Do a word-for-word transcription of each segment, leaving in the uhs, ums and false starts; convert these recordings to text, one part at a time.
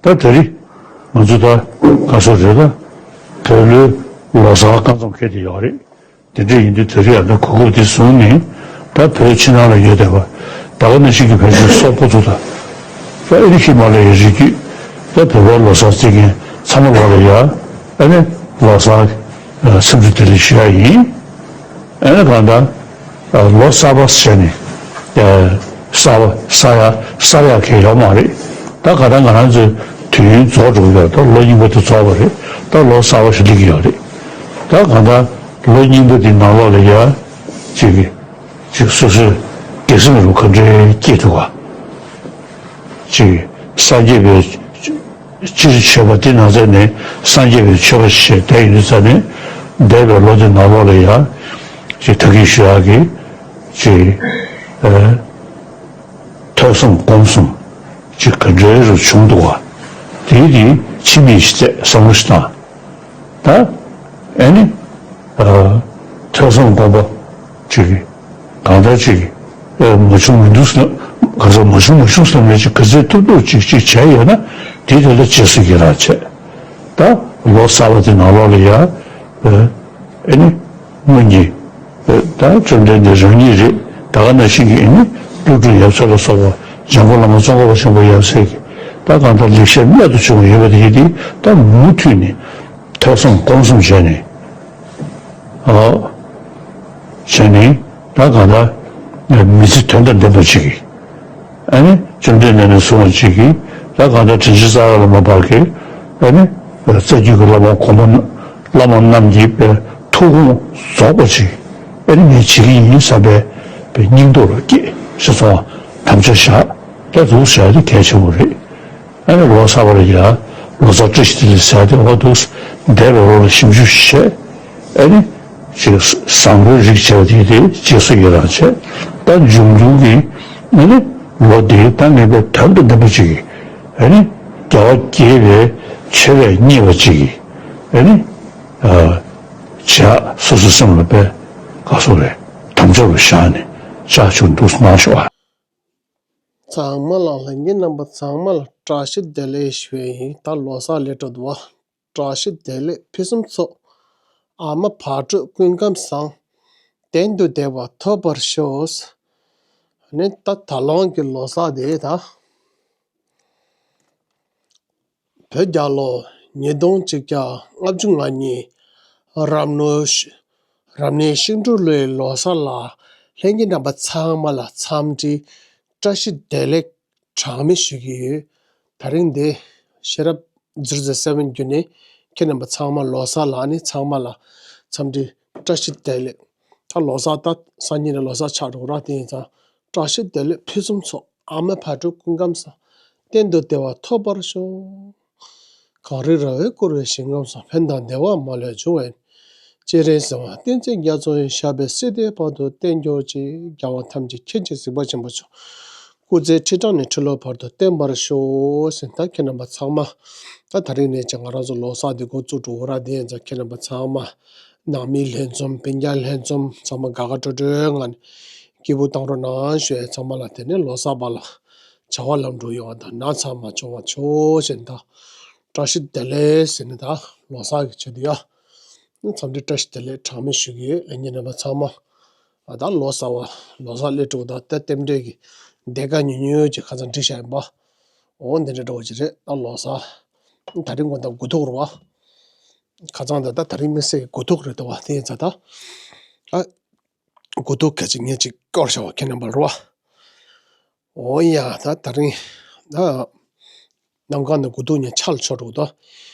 ད་དེ་རིང་ང་ཚོ་ད་ག་སོ་རེད། ད་བོད་ལོའི་ལོ་གསར་སྐབས་མཚམས་འཁེལ་དེ་ཡོད་རེད། དེ་འདྲ་ཡིན་དུས་དེ་རིང་ཡང་ད་གོ་སྐབས་དེ་བཟུང་ནས་ད་བོད་ཕྱི་ནང་ལ་ཡོད་བསྡད་པ་ད་ག་ནང་བཞིན་གྱི་བོད་ཀྱི་སོག་པོ་ཚོ་དང་། ད་ཨ་རི་ཧི་མ་ལ་ཡའི་རི་རྒྱུད་ད་བོད་པ་ལོ་གསར་བརྩི་མཁན་ཚང་མ་ལོག་ལ་ཡ་ཨ་ནི་ལོ་གསར་འཚམས་འདྲི་བདེ་ལེགས་ཞུ་ཡ་ཡིན། ཨ་ནི་གང་ལྟར་ལོ་གསར་པ་བྱས་ནས་གསར་པ་གསར་ཡ་གསར་ཡ་གང་ཡོད་མ་རེད། ད་ག་ད་ང་རང་ཚོའི་དུས་ཡུན་རྫོགས་འགྲོ་གི་ཡོད། ད་ལོ་རྙིང་པ་དེ་རྫོགས་པ་རེད། ད་ལོ་གསར་པ་ཞིག་སླེབས་ཀྱི་ཡོད་རེད། ད་གང་ལྟར་ལོ་རྙིང་པ་དེ་ནང་ལོགས་ལ་ཡ་ཅིག་གི་ཅིག་སོ་སོའི་དགེ་སེམས་རུ་ག་འདྲའི་སྐྱེས་འདུག་ག་ཅིག་སངས་རྒྱས་པའི་སྤྱིར་མཆོད་པ་འདི་ནང་ཚན་ནས་སངས་རྒྱས་པའི་མཆོད་པ་ཞེས་བསྡད་ཡོད་ཙང་ནས་འདས་པའི་ལོ་འདི་ནང་ལོགས་ལ་ཡང་ཅིག་ད་གིན་ཞུ་ཡག་གི་ཅིག་ཨ་ཐོས་བསམ་སྒོམ་གསུམ་ཅིག་ག་འདྲའི་རུ་བྱུང་འདུག་ག་དེའི་དེ་ཕྱི་མིག་ཞིག་བལྟས་བསམ་བློ་ཞིག་བཏང་། ད་ཨ་ནི་ཨ་ཐོས་བསམ་སྒོམ་པ་ཅིག་གང་ལྟར་ཅིག་ཨ་མ་བྱུང་མི་འདུག་ཟེར་ན་ག་ཚོད་མ་བྱུང་མ་བྱུང་ཟེར་ན་ཅིག་ག་ཚོད་ཐུབ་ཐུབ་ཅིག་ཅིག་བྱས་ཡོད་ན་དེ་དེ་ལ་རྗེས་སུ་ཡི་རང་བྱས། ད་ལོ་གསར་པ་དེ་ནང་ལོགས་ལ་ཡ་ཨ་ཨ་ནི་སྔོན་གྱི་ཨ་ད་བཅོམ་ལྡན་འདས་རང་ཉིད་རེད། ད་ག་ནང་བཞིན་གྱི་ཨ་ནི་ཀླུ་སྒྲུབ་ཡབ་སྲས་ལ་སོགས་པ་འཇམ་མགོན་བླ་མ་ཙོང་ཁ་པ་ཆེན་པོ་ཡབ་སྲས་ཀྱི་ད་གང་ལྟར་ལེགས་བཤད་རྨད་དུ་བྱུང་བ་ཡོད་པ་དེ་ཡིན་ཏེ་ད་མུ་མཐུད་ནས་ཐོས་བསམ་སྒོམ་གསུམ་བྱས་ནས་ཨ་བྱས་ནས་ད་གང་ལྟར་མི་ཚེ་དོན་དང་ལྡན་པ་ཅིག་གི་ཨ་ནི་བཅོམ་ལྡན་འདས་ནས་བཟུང་བ་ཅིག་གིས་ད་གང་ལྟར་དྲིན་ཅན་རྩ་བ་ལ་མ་བབས་ཀྱི་ཨ་ནི་རྩ་རྒྱུད་ཀྱི་བླ་མ་གོང་མ་བླ་མ་རྣམས་ཀྱི་པའི་ཐུགས་དགོངས་རྫོགས་པ་ཅིག་ཨ་ནི་ངས་བྱེད་ཀྱི་ཡིན་བསམ་པའི་པའི་སྙིང་སྟོབས་ལ་སྐྱེས་ཞེས་སོགས་དམ་བཅའ་བཞག་ད་འདུག་བྱ་ཡ་དེ་གལ་ཆེན་པོ་རེད། ཨ་ནི་ལོ་གསར་པ་ལ་ཡ་ལོ་གསར་བཀྲ་ཤིས་བདེ་ལེགས་ཟེར་ཏེ་འོ་འདུག་འདས་པའི་ལོ་ལ་ཞིབ་འཇུག་བྱས། ཨ་ནི་ཅིག་བཟང་པོའི་རིགས་བྱས་པ་དེ་དེ་རྗེས་སུ་ཡི་རང་བྱས། ད་འབྱུང་འགྱུར་གྱི་ཨ་ནི་ལོ་དེ་ད་ངེས་པའི་དོན་དང་ལྡན་པ་ཅིག་གིས་ཨ་ནི་རྒྱལ་བ་དགྱེས་པའི་མཆོད་པས་མཉེས་པ་ཅིག་གིས་ཨ་ནི་ཨ་བྱས། སོ་སོའི་སེམས་ལ་དཔེ་ག་སོགས་རེད་དམ་བཅའ་རུ་བཞག་ནས་བྱ་ཆོག་འདུག་གནང་ཤོག་ཨ། ཚང་མ་ལ་ལྷན་རྒྱས་རྣམ་པ་ཚང་མ་ལ་བཀྲ་ཤིས་བདེ་ལེགས་ཞུ་ཡ་ཡིན། ད་ལོ་གསར་སླེབས་འགྲོ་འདུག་བ། བཀྲ་ཤིས་བདེ་ལེགས་ཕུན་སུམ་ཚོགས། ཨ་མ་བག་དྲོས་སྐུ་ཁམས་བཟང་། གཏན་དུ་བདེ་བ་ཐོབ་པར་ཤོག་ནི་ད་ད་ལོ་གི་ལོ་གསར་དེ་ད། བོད་རྒྱལ་ལོ་ཉིས་སྟོང་གཅིག་བརྒྱ་ལྔ་བཅུ་ང་གཉིས་རབ་གནས་རབ་གནས་ཤིང་འབྲུག་ལོའི་ལོ་གསར་ལ་ལྷན་རྒྱས་རྣམ་པ་ཚང་མ་ལ་འཚམས་འདྲི་བཀྲ་ཤིས་བདེ་ལེགས་གྲངས་མེད་ཞུ་གི་ཡོད། ད་རིང་འདི་ཤེས་རབ་zero zero seven བརྒྱུད་ནས་ཁྱེད་རྣམ་པ་ཚང་མ་ལོ་གསར་ལ་ནི་ཚང་མ་ལ་འཚམས་འདྲི་བཀྲ་ཤིས་བདེ་ལེགས། ད་ལོ་གསར་ད་སང་ཉིན་ནས་ལོ་གསར་ཆགས་འགྲོ་ར། དེ་ཡིན་ཙང་བཀྲ་ཤིས་བདེ་ལེགས་ཕུན་སུམ་ཚོགས། ཨ་མ་བག་དྲོས་སྐུ་ཁམས་བཟང་། གཏན་དུ་བདེ་བ་ཐོབ་པར་ཤོག་གངས་རི་ར་བས་བསྐོར་བའི་ཞིང་ཁམས་སུ། ཕན་དང་བདེ་བ་མ་ལུས་འབྱུང་བའི། སྤྱན་རས་གཟིགས་དབང་བསྟན་འཛིན་རྒྱ་མཚོ་ཡི། ཞབས་པད་སྲིད་མཐའི་བར་དུ་བརྟན་གྱུར་ཅིག་རྒྱལ་བ་ཐམས་ཅད་མཁྱེན་ཅིང་གཟིགས་པ་ཆེན་པོ་མཆོག་སྐུ་ཚེ་ཁྲི་ཕྲག་ནས་ཁྲི་ལོ་བར་དུ་བརྟན་པར་ཤོག་ཟེར། ད་ཁྱེད་རྣམ་པ་ཚང་མ་ད་ད་རིང་ནས་ཀྱང་ང་རང་ཚོ་ལོ་གསར་འདི་འགོ་བཙུགས་འགྲོ་གི་ར། དེ་ཡིན་ཙང་ཁྱེད་རྣམ་པ་ཚང་མ་ནང་མི་ལྷན་འཛོམས་སྤུན་ཀྱག་ལྷན་འཛོམས་ཚང་མ་དགའ་དགའ་སྤྲོ་སྤྲོའི་ངང་ནས་སྐྱིད་པོ་བཏང་རོགས་གནང་ཞུ་ཡ། ཚང་མ་ལ་དེ་ནས་ལོ་གསར་པ་ལ་བྱ་བ་ལམ་འགྲོ་ཡོང་བ་དང་ན་ཚ་མ་བྱུང་བ་ཆོག་ཟེར། ད་བཀྲ་ཤིས་བདེ་ལེགས་ཟེར་ནས་ད་ལོ་གསར་གྱི་ཆེད་དུ་ཡ་འཚམས་འདྲི་བཀྲ་ཤིས་བདེ་ལེགས་གྲངས་མེད་ཞུ་གི་ཡོད། ལྷན་རྒྱས་རྣམ་པ་ཚང་མ། ཨ་ད་ལོ་གསར་བ་ལོ་གསར་སླེབས་འགྲོ། ད་ལྟ་རྟེན་འབྲེལ་གྱི་ཟློས་གར་ཉུང་ཉུང་ཅིག་ཁ་སང་བསྒྲིགས་བཞག་ཡིན་པ། འོ་འདི་འདྲ་འདྲ་བོ་ཅིག་རེད། ད་ལོ་གསར་ད་རིང་དགོང་དག་དགུ་ཐུག་རེད་བ། ཁ་སང་ད་ད་ད་རིང་དམིགས་བསལ་གྱི་དགུ་ཐུག་རེད་འདུག་བ། དེ་ཡིན་ཙང་ད་ཨ་དགུ་ཐུག་གལ་ཆེ་ངས་ཅིག་སྐོར་བྱ་བ་ཁྱེད་རྣམ་པ་རེད་བ། འོ་ཡ་ད་ད་རིང་ད་གནམ་གང་ནས་དགུ་ཐུག་ཉིན་ཆར་ཆོ་འགྲོ་འདུག་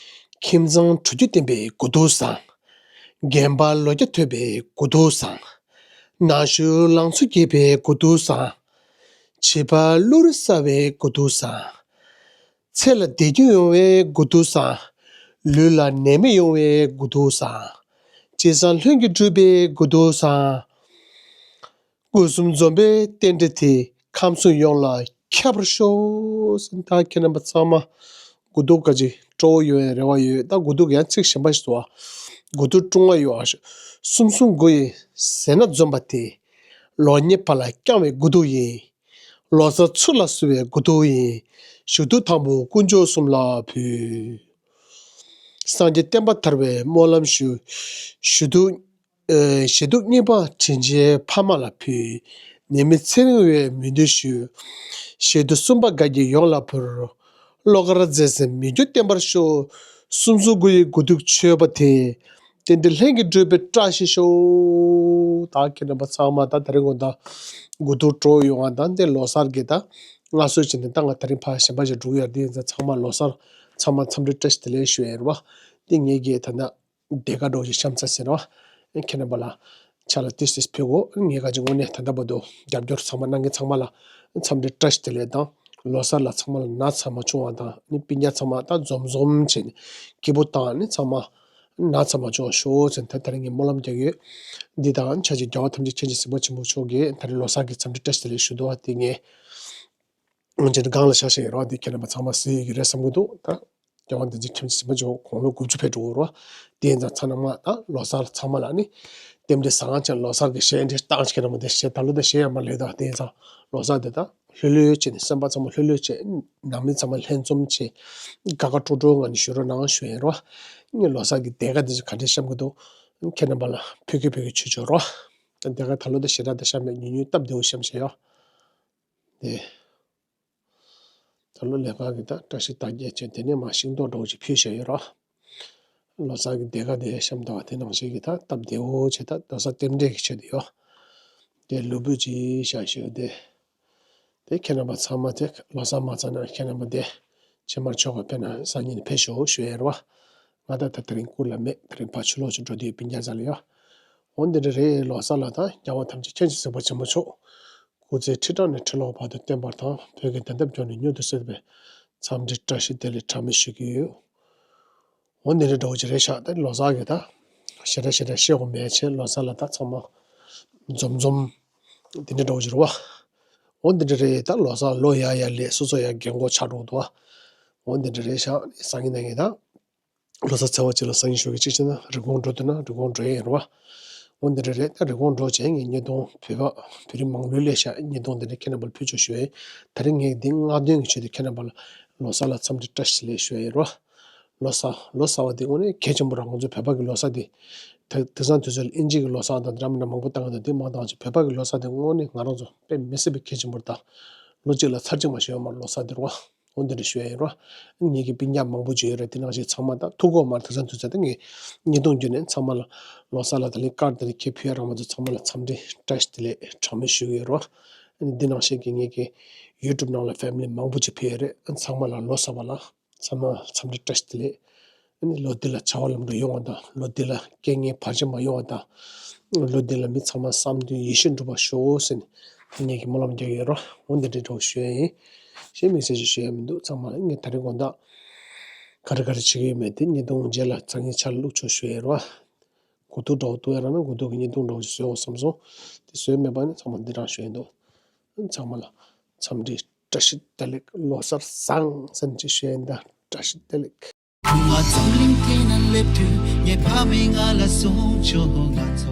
ཁྱིམ་ཚང་གྲོས་གཞི་བསྟེན་པའི་དགུ་ཐུག་བཟང་། རྒན་པ་ལོ་བརྒྱ་ཐོས་པའི་དགུ་ཐུག་བཟང་། ན་གཞོན་ལང་ཚོ་རྒྱས་པའི་དགུ་ཐུག་བཟང་། བྱིས་པ་བློ་རིག་གསར་བའི་དགུ་ཐུག་བཟང་། ཚེ་ལ་བདེ་སྐྱིད་ཡོང་བའི་དགུ་ཐུག་བཟང་། ལུས་ལ་ནད་མེད་ཡོང་བའི་དགུ་ཐུག་བཟང་། ཅེས་བཟང་ལྷུན་གྱིས་གྲུབ་པའི་དགུ་ཐུག་བཟང་། སྐུ་གསུམ་འཛོམས་པའི་རྟེན་འབྲེལ་དེ་ཁམས་གསུམ་ཡོངས་ལ་ཁྱབ་པར་ཤོག་ཟེར། ད་ཁྱེད་རྣམ་པ་ཚང་མ་དགུ་ཐུག་ག་ཅིག་སྤྲོ་བོ་ཡོང་བའི་རེ་བ་ཡོད། ད་དགུ་ཐུག་ཡང་ཚིག་གཞན་པ་ཞིག་འདུག་བ། དགུ་ཐུག་སྲུང་བ་ཡོད་ཨ་ཤོ། གསུམ་གསུམ་དགུ་ཡི་ཟས་སྣ་འཛོམས་པ་དེ། ལོ་ཉེས་པ་ལ་བསྐྱངས་པའི་དགུ་ཐུག་ཡིན། ལོ་གསར་ཚུར་ལ་བསུ་བའི་དགུ་ཐུག་ཡིན། ཞུ་གཏུག་དང་པོ་དཀོན་མཆོག་གསུམ་ལ་ཕུལ། སངས་རྒྱས་བསྟན་པ་དར་བའི་སྨོན་ལམ་ཞུ། ཞུ་གཏུག་ཨེ། ཞུ་གཏུག་གཉིས་པ་དྲིན་ཅན་ཕ་མ་ལ་ཕུལ། ནད་མེད་ཚེ་རིང་བའི་སྨོན་འདུན་ཞུ། ཞུ་གཏུག་གསུམ་པ་དགའ་སྐྱིད་ཡོངས་ལ་ཕུལ། བློ་དཀར་མཛེས་སེམས་མི་འགྱུར་བརྟན་པར་ཤོག། གསུམ་གསུམ་དགུ་ཡི་དགུ་གཏུག་མཆོད་པ་དེ། རྟེན་འབྲེལ་ལྷན་གྱིས་འགྲུབ་པའི་བཀྲ་ཤིས་ཤོག། ད་ཁྱེད་རྣམ་པ་ཚང་མ་ད་དེ་རིང་དགོང་དག་དགུ་ཐུག་གྲོལ་ཡོང་བ་དང་དེ་ལོ་གསར་གྱི་ད་སྔ་སྲོལ་བྱས་ནས་ད་ང་དེ་རིང་ཕར་གཞན་པ་ཞིག་འགྲོ་གི་ཡོད་དེ་ཡིན་ཙང་ཚང་མ་ལོ་གསར་ཚང་མ་འཚམས་འདྲི་བཀྲ་ཤིས་བདེ་ལེགས་ཞུ་ཡ་ཡིན་རེད་བ། དེ་ངེད་ཀྱིས་ད་ལྟ་སྡེར་ཁ་འདྲ་བོ་ཞིག་བཤམས་ཚར་ཟིན་རེད་བ། ཁྱེད་རྣམ་པ་ལ་ཕྱག་ལ་ཏོག་ཙམ་ཕུལ་གོ། ངེད་ཀྱིས་དངོས་གནས་ད་ལྟ་བར་དུ་རྒྱབ་སྐྱོར་ཚང་མ་གནང་མཁན་ཚང་མ་ལ་འཚམས་འདྲི་བཀྲ་ཤིས་བདེ་ལེགས་དང་ལོ་གསར་ལ་ཚང་མ་ལ་ན་ཚ་མ་བྱུང་བ་དང་ནི་སྤུན་ཀྱག་ཚང་མ་ད་འཛོམས་འཛོམས་བྱས་ནས་སྐྱིད་པོ་དང་ནི་ཚང་མ་ན་ཚ་མ་བྱུང་བ་ཤོག་ཟེར་ནས་ད་དེ་རིང་ངས་སྨོན་ལམ་རྒྱག་ཡོད། འདི་དང་ཆ་གཅིག་རྒྱལ་བ་ཐམས་ཅད་མཁྱེན་ཅིང་གཟིགས་པ་ཆེན་པོ་མཆོག་གིས་ད་རེས་ལོ་གསར་གྱི་འཚམས་འདྲི་བཀྲ་ཤིས་བདེ་ལེགས་ཞུ་འདུག་བ། དེ་ངས་སྔོན་ཆད་སྒང་ལ་བཞག་བཞག་ཡོད་རེད་བ། འདི་ཁྱེད་རྣམ་པ་ཚང་མ་གཟིགས་ཡོད་ཀྱི་རེད་བསམ་གྱི་འདུག་ད་རྒྱལ་བ་འདི་ཚོ་ཁྱིམ་གྱི་བྱིན་པ་ཅིག་དགུང་ལོ་དགུ་བཅུ་ཕེབས་འགྲོ་གི་རེད་བ། དེ་ཡིན་ཙང་ཚང་མ་ད་ལོ་གསར་ཚང་མ་ལ་ནི་རྟེན་འབྲེལ་བཟང་ཅན་ལོ་གསར་གྱི་གཞས་འདི་བཏང་ཅིག་ཁྱེད་རྣམ་པ་དེ་གཞས་ད་ལོ་ད་གཞས་ཡང་མ་ལས་ད། དེ་ཡིན་ཙང་ལོ་གསར་དེ་ད་ལྷོད་ལྷོད་བྱས་ནས་སེམས་པ་ཚང་མ་ལྷོད་ལྷོད་བྱས་ནང་མི་ཚང་མ་ལྷན་འཛོམས་བྱས་དགའ་དགའ་སྤྲོ་སྤྲོའི་ངང་ནས་བཞུགས་རོགས་གནང་ཞུ་ཡིན་རེད་བ། ངས་ལོ་གསར་གྱི་སྡེར་ཁ་འདི་ཚོ་ག་འདྲས་བཤམས་ཀྱི་འདུག་ཁྱེད་རྣམ་པ་ལ་ཕུལ་གི་ཕུལ་གི་བྱེད་ཆོག་རོགས། སྡེར་ཁ་ད་ལོ་ད་ཞེ་དྲག་ད་བཤམས་མེད། ཉུང་ཉུང་སྟབས་བདེ་བོ་བཤམས་བྱས་ཡོད། དེ། ད་ལོ་ལས་ཀ་གི་ད་བཀྲ་ཤིས་རྟགས་བརྒྱད་བྱས་དེ་ནས་མར་ཤིང་ཏོག་འདྲ་བོ་ཅིག་ཕུལ་བཞག་ཡོད་ར། ལོ་གསར་གྱི་སྡེར་ཁ་དེ་བཤམས་དང་དེ་ནང་བཞིན་གྱི་ད་སྟབས་བདེ་བོ་བྱས་ད་ལོ་གསར་རྟེན་འབྲེལ་གྱི་ཆེད་དུ་ཡོད། དེ་ལུས་པོ་ཅིག་བཞག་ཞིག་དེ། དེ་ཁྱེད་རྣམ་པ་ཚང་མ་དེ་ལོ་གསར་མ་ཚར་ན་ཁྱེད་རྣམ་པ་དེ་ཕྱི་མར་ཆོ་ག་ཕེབས་ན་སང་ཉིན་ཕེབས་ཤོག་ཞུ་ཡ་རེད་བ། ང་ད་ད་དེ་རིང་སྐུ་ལ་མེད། དེ་རིང་ཕར་ཕྱི་ལོགས་ཅིག་འགྲོ་དུས་སྤུན་ཀྱག་རྩ་ལ་ཡོད། འོ་འདི་འདྲ་རེད། ལོ་གསར་ལ་ད་རྒྱལ་བ་ཐམས་ཅད་མཁྱེན་ཅིང་གཟིགས་པ་ཆེན་པོ་མཆོག་སྐུ་ཚེ་ཁྲི་ཕྲག་ནས་ཁྲི་ལོ་བར་དུ་བརྟན་པར་དང་བོད་ཀྱི་བདེན་མཐའ་སྐྱོང་ནས་མྱུར་དུ་གསལ་བའི་འཚམས་འདྲི་བཀྲ་ཤིས་བདེ་ལེགས་གྲངས་མེད་ཞུ་གི་ཡོད། འོ་འདི་འདྲ་འདྲ་བོ་ཅིག་རེད་ཤག་ད་ལོ་གསར་གྱི་ད་ཞེ་དྲག་ཞེ་དྲག་བཤད་དགོས་མེད་བྱས། ལོ་གསར་ལ་ད་ཚང་མ་འཛོམས་འཛོམས་འདི་འདྲ་འདྲ་བོ་ཅིག་རེད་བ། འོ་འདི་འདྲ་རེད། ད་ལོ་གསར་ལོ་ཡར་ཡར་སླེབས། སོ་སོ་ཡང་རྒན་གོག་ཆགས་འགྲོ་འདུག་བ། འོ་འདི་འདྲ་རེད་ཤག་སང་ཉིན་གནངས་ཉིན་ད། ལོ་གསར་ཚེས་པ་གཅིག་ལ་སང་ཉིན་ཞོགས་ཀྱི་གཅིག་བྱས་ན་རི་ཀོན་འགྲོ་འདོད་ན་རི་ཀོན་འགྲོ་ཡས་ཡིན་རེད་བ། འོ་འདི་འདྲ་རེད། ད་རི་ཀོན་འགྲོ་བྱས་ངས་བརྙན་ཐུང་བོད་པ་བོད་རིགས་མང་ལོས་སླེབས་ཤག་བརྙན་ཐུང་འདི་འདྲ་ཁྱེད་རྣམ་པ་ལ་ཕུལ་ཆོག་ཞུ་ཡས། ད་རིང་ངས་འདི་སྔ་ཐོན་གྱི་ཆེད་དུ་ཁྱེད་རྣམ་པ་ལ་ལོ་གསར་ལ་འཚམས་འདྲི་བཀྲ་ཤིས་བདེ་ལེགས་ཞུ་ཡས་ཡིན་རེད་བ། ལོ་གསར་ལོ་གསར་བ་འདི་དངོས་གནས་གལ་ཆེན་པོ་རེད། ང་ཚོ་བོད་པ་གི་ལོ་གསར་འདི། ད་དེང་སང་དུས་ཚོད་ལ་དབྱིན་ཇི་གི་ལོ་གསར་དང་འདྲ་མི་འདྲ་མང་པོ་བཏང་གི་འདུག་འདི་མ་བཏང་ཅིག་བོད་པ་གི་ལོ་གསར་འདི་དངོས་གནས་ང་རང་ཚོ་དཔེ་མི་སྲིད་པའི་གལ་ཆེན་པོ་རེད་ད། ལོ་གཅིག་ལ་ཚར་གཅིག་མ་ཞིག་ཡོད་མ་རེད་ལོ་གསར་འདི་རེད་བ། འོ་འདི་འདྲ་ཞུ་ཡ་ཡིན་རོ། ངེད་ཀྱི་སྤུན་ཀྱག་མང་པོ་ཅིག་ཡོད་རེད། དེ་ནང་བཞིན་ཚང་མ་ད་ཐུག་གོ་མ་རེད། དེང་སང་དུས་ཚོད་ད་ངས་བརྙན་ཐུང་བརྒྱུད་ནས་ཚང་མ་ལ་ལོ་གསར་ལ་ད་ལན་ཀར་དེ་རིགས་ཁྱེད་ཕུལ་ཡ་རང་མ་ཚོ་ཚང་མ་ལ་འཚམས་འདྲི་བཀྲ་ཤིས་བདེ་ལེགས་གྲངས་མེད་ཞུ་གི་ཡོད་རོ། འདི་ནང་བཞིན་གྱི་ངེད་ཀྱི་ཡུ་ཊུབ་ནང་ལ་ཕེ་མི་ལི་མང་པོ་ཅིག་ཕུལ་ཡོད་རེད། ཚང་མ་ལ་ལོ་གསར་པ་ལ་ཚང་མ་འཚམས་འདྲི་བཀྲ་ཤིས་བདེ་ལེགས། ཨ་ནི་ལོ་འདི་ལ་བྱ་བ་ལམ་འགྲོ་ཡོང་བ་དང་། ལོ་འདི་ལ་རྐྱེན་ངན་བར་ཆད་མ་ཡོང་བ་དང་། ལོ་འདི་ལ་མི་ཚང་མ་བསམ་དོན་ཡིད་བཞིན་འགྲུབ་པ་ཤོག་ཟེར་ནས་ངེད་ཀྱི་སྨོན་ལམ་རྒྱག་ཡོད་རོ། འོ་འདི་འདྲའི་འགྲོ་ཞུ་ཡ་ཡིན། གཞན་མི་སེར་ཞིག་ཞུ་ཡ་མི་འདུག་ཚང་མ་ལ་ངས་ད་རེས་དགོང་དག་ག་རེ་ག་རེ་བྱེད་ཀྱི་ཡོད་མེད་དེ་བརྙན་ཐུང་རྗེས་ལ་སང་ཉིན་ཆ་ལ་བླུག་ཆོག་ཞུ་ཡ་རོ། དགུ་ཐུག་འདྲ་བོ་བཏུག་ཡ་རག་ན་དགུ་ཐུག་གི་བརྙན་ཐུང་འདྲ་བོ་ཞིག་བཟོས་འོ་བསམ་སོང་། དེ་བཟོས་མེད་པ་ནི་ཚང་མ་འདི་རང་ཞུ་ཡ་འདུག་ཚང་མ་ལ་འཚམས་འདྲི་བཀྲ་ཤིས་བདེ་ལེགས། ལོ་གསར་བཟང་ཟེར་ནས་ཅིག་ཞུ་ཡ་ཡིན་ད། བཀྲ་ཤིས་བདེ་ལེགས། ང་འཛམ་གླིང་འདི་ན་སླེབས་དུས་ངའི་ཕ་མས་ང་ལ་གསུངས་བྱུང་། ང་ཚོ།